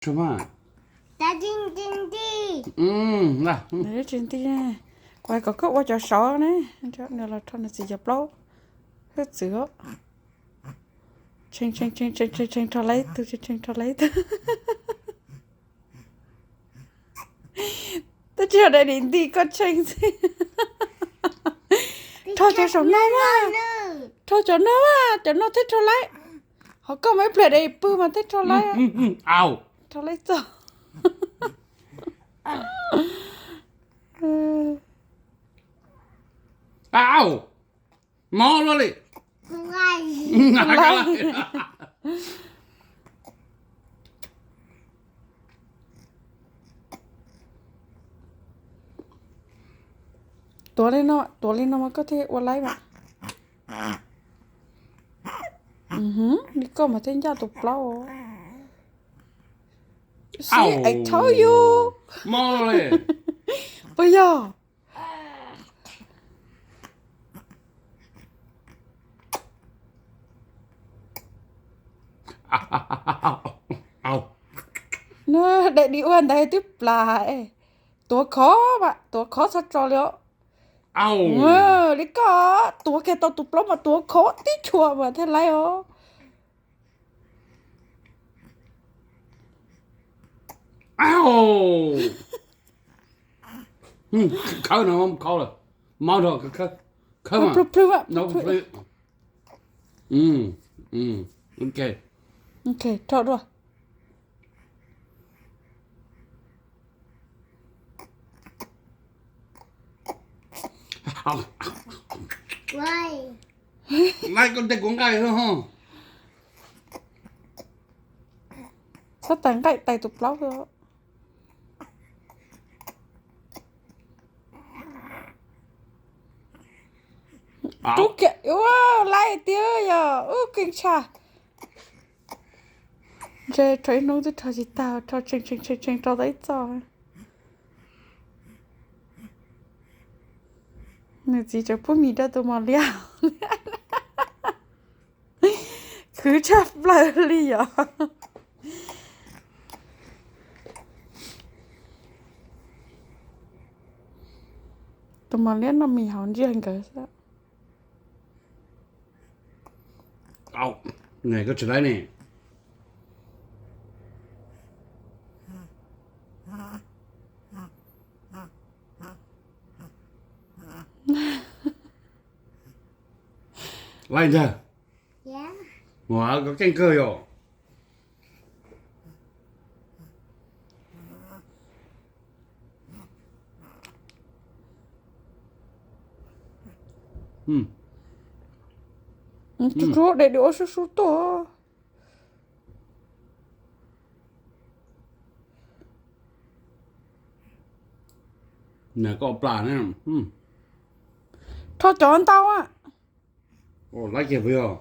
Tsis nti, kuv hais kom koj ua cov saud ne, nws los rho nws txiv cov plaub hwj txwv. Tshee tshee tshee tshee tshee tshee rho laib tug, tshee tshee rho laib tug. Twb tsis yog daddy nti koj tshee xwb. Rho cov saum no mas, rho cov no mas, cov no thiaj rho laib. Ho koj mas ib pliag daddy pw mas thiaj rho laib. Rho laib txog. Au, mob luaj li. Tuav li no, tuav li no mas koj thiaj ua laib mas. Li koj mas thiaj ncaj tus plaub. See, I told you. Puas yog? Daddy ua ntawd twb plam. Tuav khov mas, tuav khov txhob tso li os. Li koj tuav kiag tau tus plaub mas tuav khov tib chua mas thiaj laib os. Khawb no khov lawm, mob rho khawb, khawb mas. Ok, rho dua. Laib koj tej kuv nqaij xwb ho. Txhob tais nqaij tais tus plaub xwb. Tub kiag, laib tiag yog ub keej tshaj. Ntshe rho ib hnub twb rho tsis tag, rho tshee tshee tshee tshee rau tau ib txoj. Nws txiv tseem pub mis rau tus mos liab. Khwv tshaj plaws li yom. Tus mos liab noj mis hauv ntsiag nkawd xwb. Koj tsis laib ne. Laib ntag. Ua koj keej kawg yom. Tus tsuag dej dua sub sub tuaj. Niam koj plam ne. Rho cov ntau a. Laib kiag puas yog?